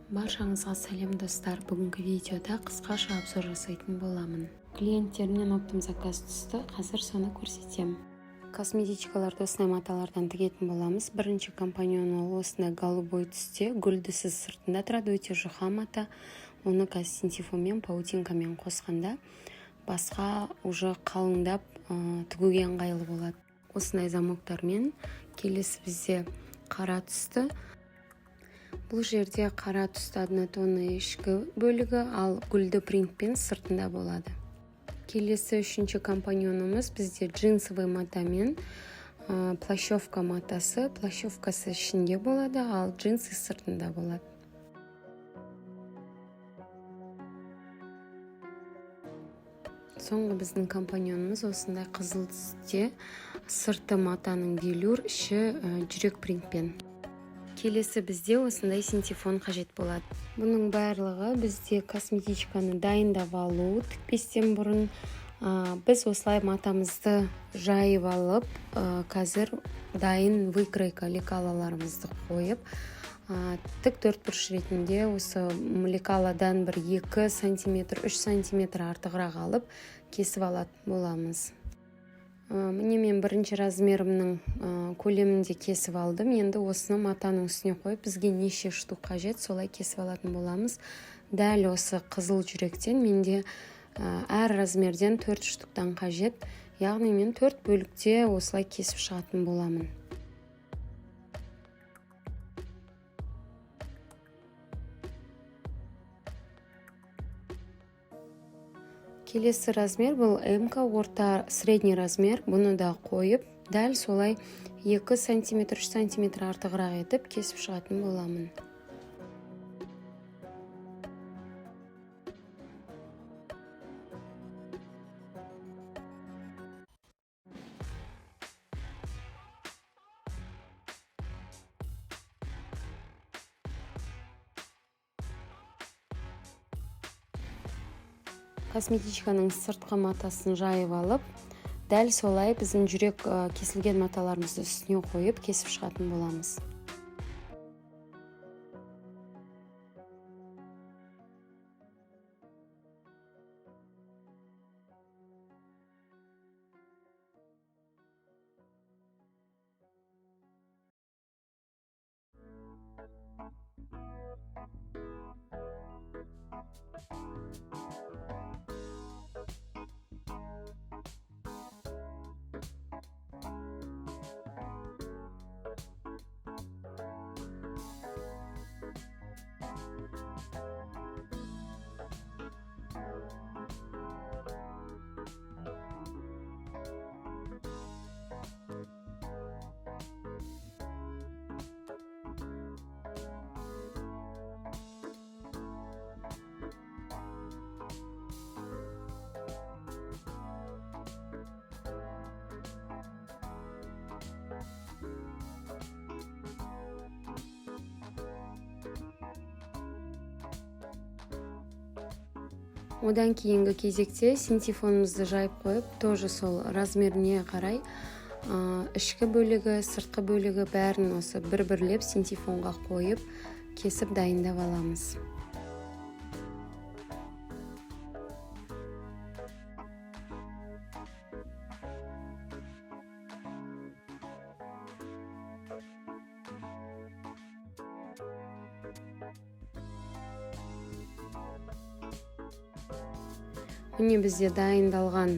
Баршаңызға сәлем, достар! Бүгінгі видеода қысқаша обзор жасайтын боламын. Клиенттерімнен оптом заказ түсті, қазір соны көрсетемін. Косметичкаларды осындай маталардан тігетін боламыз. Бірінші компаньон, ол осындай голубой түсте, гүлдісіз, сыртында тұрады, өте жұқа мата. Оны қазір синтифонмен, паутинкамен қосқанда басқа уже қалыңдап, тігуге ыңғайлы болады осындай замоктармен. Келесі бізде қара түсті. Бұл жерде қара түсті однотонный ішкі бөлігі, ал гүлді принтпен сыртында болады. Келесі үшінші компаньонымыз бізде джинсовый матамен плащевка матасы. Плащевкасы ішінде болады, ал джинсы сыртында болады. Соңғы біздің компаньонымыз осындай қызыл түсте, сырты матаның велюр, іші жүрек принтпен. Келесі бізде осындай синтифон қажет болады. Бұның барлығы бізде косметичканы дайындап алу. Тікпестен бұрын біз осылай матамызды жайып алып, қазір дайын выкройка, лекалаларымызды қойып, тік төртбұрыш ретінде осы лекаладан бір 2 сантиметр, 3 сантиметр артығырақ алып, кесіп алатын боламыз. Міне, мен бірінші размерімнің көлемінде кесіп алдым. Енді осыны матаның үстіне қойып, бізге неше штук қажет, солай кесіп алатын боламыз. Дәл осы қызыл жүректен менде әр размерден төрт штуктан қажет, яғни мен төрт бөлікте осылай кесіп шығатын боламын. Келесі размер бұл МК, орта, средний размер. Бұны да қойып, дәл солай 2 сантиметр, 3 сантиметр артығырақ етіп кесіп шығатын боламын. Косметичканың сыртқы матасын жайып алып, дәл солай біздің жүрек кесілген маталарымызды үстіне қойып, кесіп шығатын боламыз. Одан кейінгі кезекте синтифонымызды жайып қойып, тоже сол размеріне қарай ішкі бөлігі, сыртқы бөлігі, бәрін осы бір бірлеп синтифонға қойып, кесіп дайындап аламыз. Міне, бізде дайындалған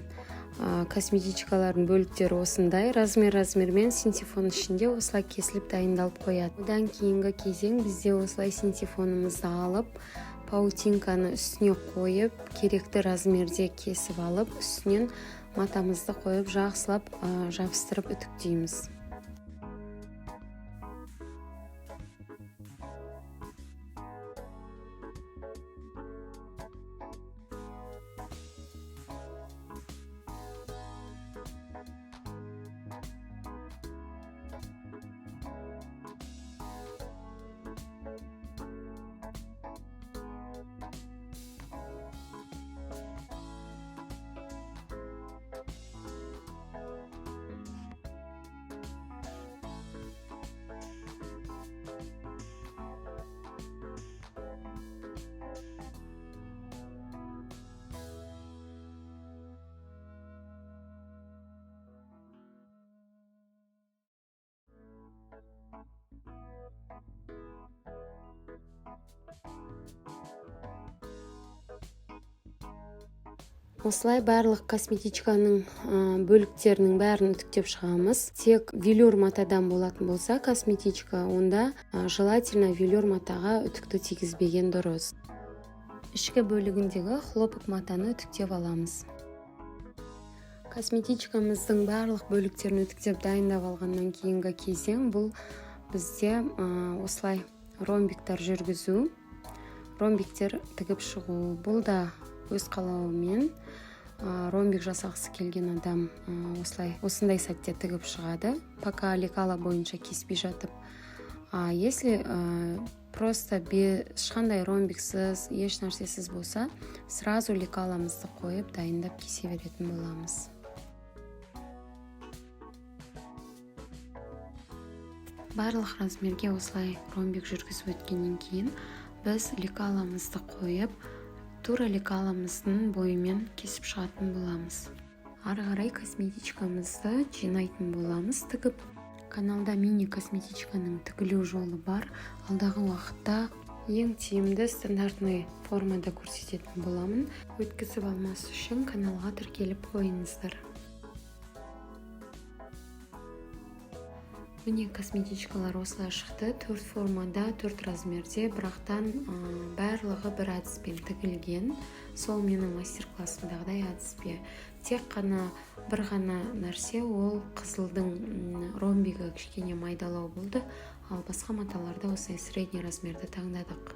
косметичкалардың бөліктері осындай размер размермен синтифон ішінде осылай кесіліп, дайындалып қояды. Одан кейінгі кезең бізде осылай синтифонымызды алып, паутинканы үстіне қойып, керекті размерде кесіп алып, үстінен матамызды қойып, жақсылап жабыстырып үтіктейміз. Осылай барлық косметичканың бөліктерінің бәрін үтіктеп шығамыз. Тек велюр матадан болатын болса косметичка, онда желательно велюр матаға үтікті тигізбеген дұрыс. Ішкі бөлігіндегі хлопок матаны үтіктеп аламыз. Косметичкамыздың барлық бөліктерін үтіктеп, дайындап алғаннан кейінгі кезең бұл бізде осылай ромбиктер жүргізу, ромбиктер тігіп шығу. Бұл да өз қалауымен, ромбик жасағысы келген адам осылай, осындай сәтте тігіп шығады, пока лекала бойынша кеспей жатып. А если просто ешқандай ромбиксіз, еш нәрсесіз болса, сразу лекаламызды қойып, дайындап кесе беретін боламыз. Барлық размерге осылай ромбик жүргізіп өткеннен кейін біз лекаламызды қойып, тура лекаламыздың бойымен кесіп шығатын боламыз. Ары қарай косметичкамызды жинайтын боламыз тігіп. Каналда мини косметичканың тігілу жолы бар. Алдағы уақытта ең тиімді стандартный формада көрсететін боламын. Өткізіп алмас үшін каналға тіркеліп қойыңыздар. Міне, косметичкалар осылай шықты, төрт формада, төрт размерде, бірақтан барлығы бір әдіспен тігілген, сол менің мастер классымдағыдай әдіспе. Тек қана бір ғана нәрсе, ол қызылдың ромбигі кішкене майдалау болды, ал басқа маталарда осылай средний размерді таңдадық.